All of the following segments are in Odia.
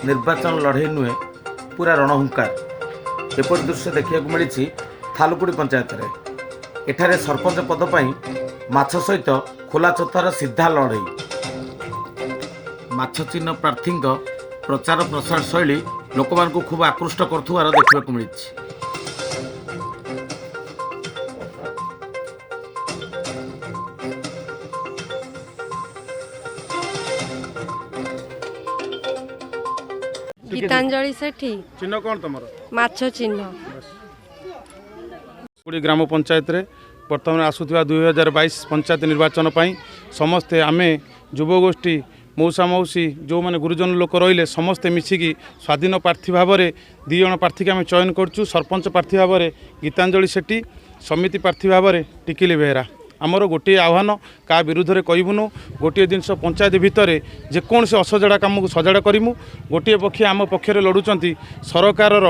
ନିର୍ବାଚନ ଲଢ଼େଇ ନୁହେଁ, ପୁରା ରଣହୁଙ୍କାର। ଏପରି ଦୃଶ୍ୟ ଦେଖିବାକୁ ମିଳିଛି ଥାଲୁକୁଡ଼ି ପଞ୍ଚାୟତରେ। ଏଠାରେ ସରପଞ୍ଚ ପଦ ପାଇଁ ମାଛ ସହିତ ଖୋଲା ଛତାର ସିଧା ଲଢ଼େଇ। ମାଛ ଚିହ୍ନ ପ୍ରାର୍ଥୀଙ୍କ ପ୍ରଚାର ପ୍ରସାର ଶୈଳୀ ଲୋକମାନଙ୍କୁ ଖୁବ୍ ଆକୃଷ୍ଟ କରୁଥିବାର ଦେଖିବାକୁ ମିଳିଛି। ଗୀତାଞ୍ଜଳି ସେଠୀ। ଚିହ୍ନ କ'ଣ ତମର? ମାଛ ଚିହ୍ନ। କୁଡ଼ି ଗ୍ରାମ ପଞ୍ଚାୟତରେ ବର୍ତ୍ତମାନ ଆସୁଥିବା 2022 ପଞ୍ଚାୟତ ନିର୍ବାଚନ ପାଇଁ ସମସ୍ତେ ଆମେ ଯୁବଗୋଷ୍ଠୀ, ମଉସା ମାଉସୀ, ଯେଉଁମାନେ ଗୁରୁଜନ ଲୋକ ରହିଲେ, ସମସ୍ତେ ମିଶିକି ସ୍ୱାଧୀନ ପ୍ରାର୍ଥୀ ଭାବରେ 2 ଜଣ ପ୍ରାର୍ଥୀକି ଆମେ ଚୟନ କରୁଛୁ। ସରପଞ୍ଚ ପ୍ରାର୍ଥୀ ଭାବରେ ଗୀତାଞ୍ଜଳି ସେଠୀ, ସମିତି ପ୍ରାର୍ଥୀ ଭାବରେ ଟିକିଲି ବେହେରା। ଆମର ଗୋଟିଏ ଆହ୍ୱାନ, କାହା ବିରୁଦ୍ଧରେ କହିବୁନୁ। ଗୋଟିଏ ଜିନିଷ, ପଞ୍ଚାୟତ ଭିତରେ ଯେକୌଣସି ଅସଜଡ଼ା କାମକୁ ସଜାଡ଼ା କରିମୁ। ଗୋଟିଏ ପକ୍ଷ ଆମ ପକ୍ଷରେ ଲଢ଼ୁଛନ୍ତି, ସରକାରର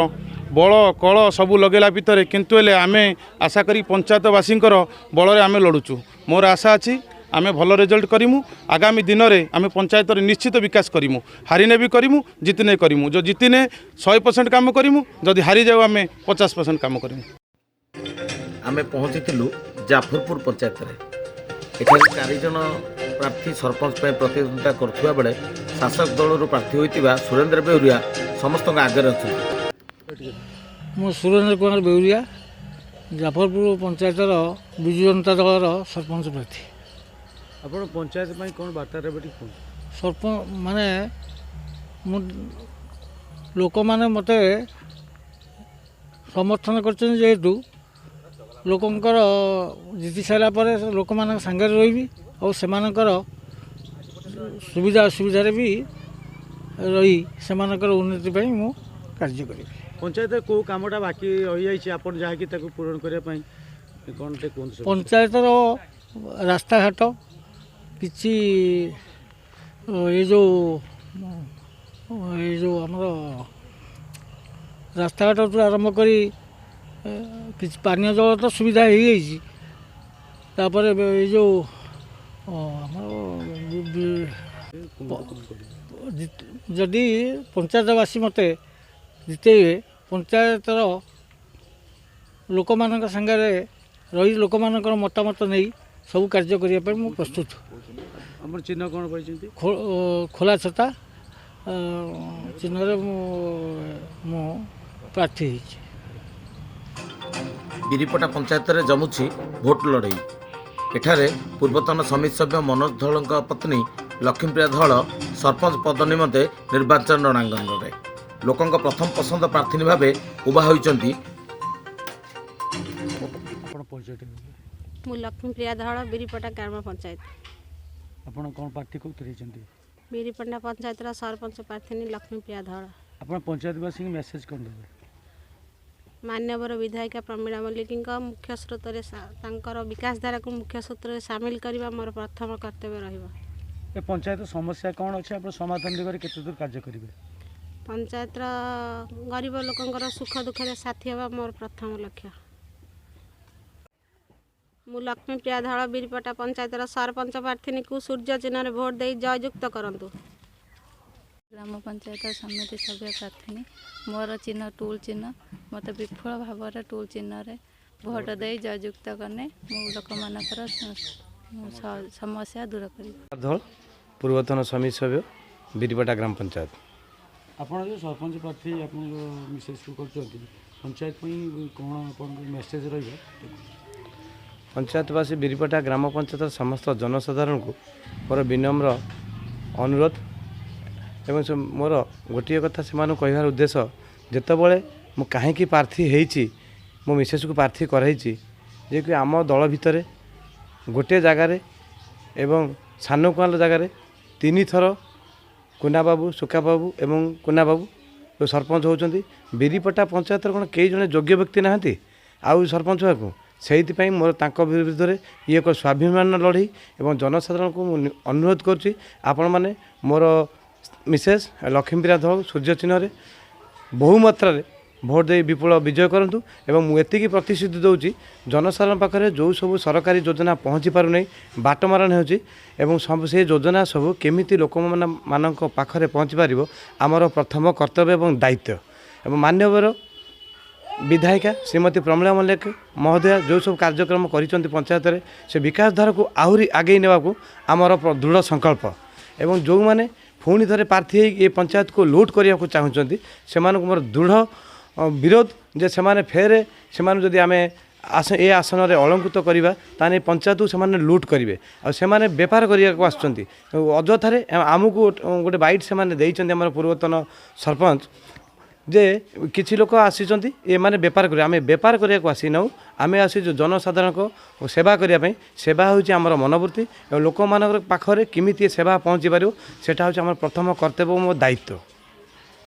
ବଳ କଳ ସବୁ ଲଗେଇଲା ଭିତରେ, କିନ୍ତୁ ହେଲେ ଆମେ ଆଶା କରି ପଞ୍ଚାୟତବାସୀଙ୍କର ବଳରେ ଆମେ ଲଢ଼ୁଛୁ। ମୋର ଆଶା ଅଛି ଆମେ ଭଲ ରେଜଲ୍ଟ କରିମୁ। ଆଗାମୀ ଦିନରେ ଆମେ ପଞ୍ଚାୟତରେ ନିଶ୍ଚିତ ବିକାଶ କରିମୁ। ହାରିନେ ବି କରିମୁ, ଜିତିନେ କରିମୁ। ଯଦି ଜିତିନେ 100% କାମ କରିମୁ, ଯଦି ହାରିଯାଉ ଆମେ 50% କାମ କରିମୁ। ଆମେ ପହଞ୍ଚିଥିଲୁ ଜାଫରପୁର ପଞ୍ଚାୟତରେ। ଏଠାରେ 4 ଜଣ ପ୍ରାର୍ଥୀ ସରପଞ୍ଚ ପାଇଁ ପ୍ରତିଦ୍ୱନ୍ଦିତା କରୁଥିବା ବେଳେ ଶାସକ ଦଳରୁ ପ୍ରାର୍ଥୀ ହୋଇଥିବା ସୁରେନ୍ଦ୍ର ବେଉରିଆ ସମସ୍ତଙ୍କ ଆଗରେ ଅଛନ୍ତି। ମୁଁ ସୁରେନ୍ଦ୍ର କୁମାର ବେଉରିଆ, ଜାଫରପୁର ପଞ୍ଚାୟତର ବିଜୁ ଜନତା ଦଳର ସରପଞ୍ଚ ପ୍ରାର୍ଥୀ। ଆପଣ ପଞ୍ଚାୟତ ପାଇଁ କ'ଣ ବାର୍ତ୍ତା ଦେବେ, ଟିକେ କୁହନ୍ତୁ। ସରପଞ୍ଚ ମାନେ ମୁଁ, ଲୋକମାନେ ମୋତେ ସମର୍ଥନ କରିଛନ୍ତି ଯେହେତୁ, ଲୋକଙ୍କର ଜିତି ସାରିଲା ପରେ ଲୋକମାନଙ୍କ ସାଙ୍ଗରେ ରହିବି ଆଉ ସେମାନଙ୍କର ସୁବିଧା ଅସୁବିଧାରେ ବି ରହି ସେମାନଙ୍କର ଉନ୍ନତି ପାଇଁ ମୁଁ କାର୍ଯ୍ୟ କରିବି। ପଞ୍ଚାୟତରେ କେଉଁ କାମଟା ବାକି ରହିଯାଇଛି, ଆପଣ ଯାହାକି ତାକୁ ପୂରଣ କରିବା ପାଇଁ କ'ଣ, ଟିକେ କୁହନ୍ତୁ ସେ ବିଷୟରେ। ପଞ୍ଚାୟତର ରାସ୍ତାଘାଟ କିଛି, ଏ ଯେଉଁ ଆମର ରାସ୍ତାଘାଟଠୁ ଆରମ୍ଭ କରି କିଛି ପାନୀୟ ଜଳ ତ ସୁବିଧା ହେଇଯାଇଛି। ତାପରେ ଏବେ ଏଇ ଯେଉଁ ଆମର ଯଦି ପଞ୍ଚାୟତବାସୀ ମୋତେ ଜିତେଇବେ, ପଞ୍ଚାୟତର ଲୋକମାନଙ୍କ ସାଙ୍ଗରେ ରହି, ଲୋକମାନଙ୍କର ମତାମତ ନେଇ ସବୁ କାର୍ଯ୍ୟ କରିବା ପାଇଁ ମୁଁ ପ୍ରସ୍ତୁତ। ଆପଣ ଚିହ୍ନ କ'ଣ ପାଇଛନ୍ତି? ଖୋଲା ଛତା ଚିହ୍ନରେ ମୁଁ ପ୍ରାର୍ଥୀ ହେଇଛି। ବିରିପଟା ପଞ୍ଚାୟତରେ ଜମୁଛି ଭୋଟ ଲଢ଼େଇ। ଏଠାରେ ପୂର୍ବତନ ସମିତି ସଭ୍ୟ ମନୋଜ ଧଳଙ୍କ ପତ୍ନୀ ଲକ୍ଷ୍ମୀପ୍ରିୟା ଧଳ ସରପଞ୍ଚ ପଦ ନିମନ୍ତେ ନିର୍ବାଚନ ରଣାଙ୍ଗନରେ ଲୋକଙ୍କ ପ୍ରଥମ ପସନ୍ଦ ପ୍ରାର୍ଥିନୀ ଭାବେ ଉଭା ହୋଇଛନ୍ତି। ଆପଣ ପରିଚୟ ଟିକେ ଦେବେ? ମୁଁ ଲକ୍ଷ୍ମୀପ୍ରିୟା ଧଳ, ବିରିପଟା ଗ୍ରାମ ପଞ୍ଚାୟତ। ଆପଣ କ'ଣ ପ୍ରାର୍ଥୀ କେଉଁଥିରେ ହେଇଛନ୍ତି? ବିରିପଟା ପଞ୍ଚାୟତର ସରପଞ୍ଚ ପ୍ରାର୍ଥିନୀ ଲକ୍ଷ୍ମୀପ୍ରିୟା ଧଳ। ଆପଣ ପଞ୍ଚାୟତବାସୀଙ୍କୁ ମେସେଜ୍ କ'ଣ ଦେବେ? ମାନ୍ୟବର ବିଧାୟିକା ପ୍ରମୀଳା ମଲ୍ଲିକଙ୍କ ମୁଖ୍ୟ ସ୍ରୋତରେ ତାଙ୍କର ବିକାଶ ଧାରାକୁ ମୁଖ୍ୟ ସ୍ରୋତରେ ସାମିଲ କରିବା ମୋର ପ୍ରଥମ କର୍ତ୍ତବ୍ୟ ରହିବ। ଏ ପଞ୍ଚାୟତ ସମସ୍ୟା କ'ଣ ଅଛି? ଆପଣ ସମାଧାନ ଦିଗରେ କେତେ ଦୂର କାର୍ଯ୍ୟ କରିବେ? ପଞ୍ଚାୟତର ଗରିବ ଲୋକଙ୍କର ସୁଖ ଦୁଃଖରେ ସାଥୀ ହେବା ମୋର ପ୍ରଥମ ଲକ୍ଷ୍ୟ। ମୁଁ ଲକ୍ଷ୍ମୀପ୍ରିୟା ଧଳ, ବିରିପଟା ପଞ୍ଚାୟତର ସରପଞ୍ଚ ପ୍ରାର୍ଥିନୀକୁ ସୂର୍ଯ୍ୟ ଚିହ୍ନରେ ଭୋଟ ଦେଇ ଜୟଯୁକ୍ତ କରନ୍ତୁ। ଗ୍ରାମ ପଞ୍ଚାୟତ ସମିତି ସଭ୍ୟ ପ୍ରାର୍ଥିନୀ। ମୋର ଚିହ୍ନ ଟୁଲ୍ ଚିହ୍ନ। ମୋତେ ବିପୁଳ ଭାବରେ ଟୁଲ୍ ଚିହ୍ନରେ ଭୋଟ ଦେଇ ଜୟଯୁକ୍ତ କଲେ ମୁଁ ଲୋକମାନଙ୍କର ସମସ୍ୟା ଦୂର କରିବି। ଧଳ, ପୂର୍ବତନ ସମିତି ସଭ୍ୟ, ବିରିପଟା ଗ୍ରାମ ପଞ୍ଚାୟତ। ଆପଣ ଯେଉଁ ସରପଞ୍ଚ ପ୍ରାର୍ଥୀ ଆପଣଙ୍କ ମିସେସ୍କୁ କରୁଛନ୍ତି, ପଞ୍ଚାୟତ ପାଇଁ କ'ଣ ଆପଣଙ୍କ ମେସେଜ୍ ରହିବ? ପଞ୍ଚାୟତବାସୀ, ବିରିପଟା ଗ୍ରାମ ପଞ୍ଚାୟତର ସମସ୍ତ ଜନସାଧାରଣଙ୍କୁ ମୋର ବିନମ୍ର ଅନୁରୋଧ ଏବଂ ସେ ମୋର ଗୋଟିଏ କଥା ସେମାନଙ୍କୁ କହିବାର ଉଦ୍ଦେଶ୍ୟ, ଯେତେବେଳେ ମୁଁ କାହିଁକି ପ୍ରାର୍ଥୀ ହେଇଛି, ମୋ ମିସେସ୍କୁ ପ୍ରାର୍ଥୀ କରାଇଛି, ଯେ କି ଆମ ଦଳ ଭିତରେ ଗୋଟିଏ ଜାଗାରେ ଏବଂ ସାନକୁଆଲ ଜାଗାରେ ତିନିଥର କୁନାବାବୁ, ସୁକାବାବୁ ଏବଂ କୁନାବାବୁ ସରପଞ୍ଚ ହେଉଛନ୍ତି। ବିରିପଟା ପଞ୍ଚାୟତର କ'ଣ କେହି ଜଣେ ଯୋଗ୍ୟ ବ୍ୟକ୍ତି ନାହାନ୍ତି ଆଉ ସରପଞ୍ଚ ହେବାକୁ? ସେଇଥିପାଇଁ ମୋର ତାଙ୍କ ବିରୁଦ୍ଧରେ ଇଏ ଏକ ସ୍ୱାଭିମାନ ଲଢ଼େଇ ଏବଂ ଜନସାଧାରଣଙ୍କୁ ମୁଁ ଅନୁରୋଧ କରୁଛି, ଆପଣମାନେ ମୋର ମିସେସ୍ ଲକ୍ଷ୍ମୀପ୍ରିୟା ଧଳ ସୂର୍ଯ୍ୟ ଚିହ୍ନରେ ବହୁ ମାତ୍ରାରେ ଭୋଟ ଦେଇ ବିପୁଳ ବିଜୟ କରନ୍ତୁ। ଏବଂ ମୁଁ ଏତିକି ପ୍ରତିଶ୍ରୁତି ଦେଉଛି, ଜନସାଧାରଣ ପାଖରେ ଯେଉଁ ସବୁ ସରକାରୀ ଯୋଜନା ପହଞ୍ଚି ପାରୁନାହିଁ, ବାଟମାରଣା ହେଉଛି, ଏବଂ ସବୁ ସେ ଯୋଜନା ସବୁ କେମିତି ଲୋକମାନଙ୍କ ପାଖରେ ପହଞ୍ଚି ପାରିବ, ଆମର ପ୍ରଥମ କର୍ତ୍ତବ୍ୟ ଏବଂ ଦାୟିତ୍ୱ। ଏବଂ ମାନ୍ୟବର ବିଧାୟିକା ଶ୍ରୀମତୀ ପ୍ରମିଳା ମଲ୍ଲିକ ମହୋଦୟା ଯେଉଁ ସବୁ କାର୍ଯ୍ୟକ୍ରମ କରିଛନ୍ତି ପଞ୍ଚାୟତରେ, ସେ ବିକାଶ ଧାରାକୁ ଆହୁରି ଆଗେଇ ନେବାକୁ ଆମର ଦୃଢ଼ ସଂକଳ୍ପ। ଏବଂ ଯେଉଁମାନେ ପୁଣି ଥରେ ପ୍ରାର୍ଥୀ ହେଇକି ଏ ପଞ୍ଚାୟତକୁ ଲୁଟ୍ କରିବାକୁ ଚାହୁଁଛନ୍ତି, ସେମାନଙ୍କୁ ମୋର ଦୃଢ଼ ବିରୋଧ ଯେ ସେମାନେ ଫେରେ ସେମାନେ ଯଦି ଆମେ ଆସ ଏ ଆସନରେ ଅଳଙ୍କୃତ କରିବା, ତାହେଲେ ଏ ପଞ୍ଚାୟତକୁ ସେମାନେ ଲୁଟ୍ କରିବେ। ଆଉ ସେମାନେ ବେପାର କରିବାକୁ ଆସୁଛନ୍ତି ଅଯଥାରେ। ଆମକୁ ଗୋଟେ ବାଇଟ୍ ସେମାନେ ଦେଇଛନ୍ତି, ଆମର ପୂର୍ବତନ ସରପଞ୍ଚ, ଯେ କିଛି ଲୋକ ଆସିଛନ୍ତି ଏମାନେ ବେପାର କରିବେ। ଆମେ ବେପାର କରିବାକୁ ଆସିନାହୁଁ। ଆମେ ଆସିଛୁ ଜନସାଧାରଣଙ୍କ ସେବା କରିବା ପାଇଁ। ସେବା ହେଉଛି ଆମର ମନୋବୃତ୍ତି ଏବଂ ଲୋକମାନଙ୍କର ପାଖରେ କେମିତି ଏ ସେବା ପହଞ୍ଚି ପାରିବ, ସେଇଟା ହେଉଛି ଆମର ପ୍ରଥମ କର୍ତ୍ତବ୍ୟ ଓ ଦାୟିତ୍ୱ।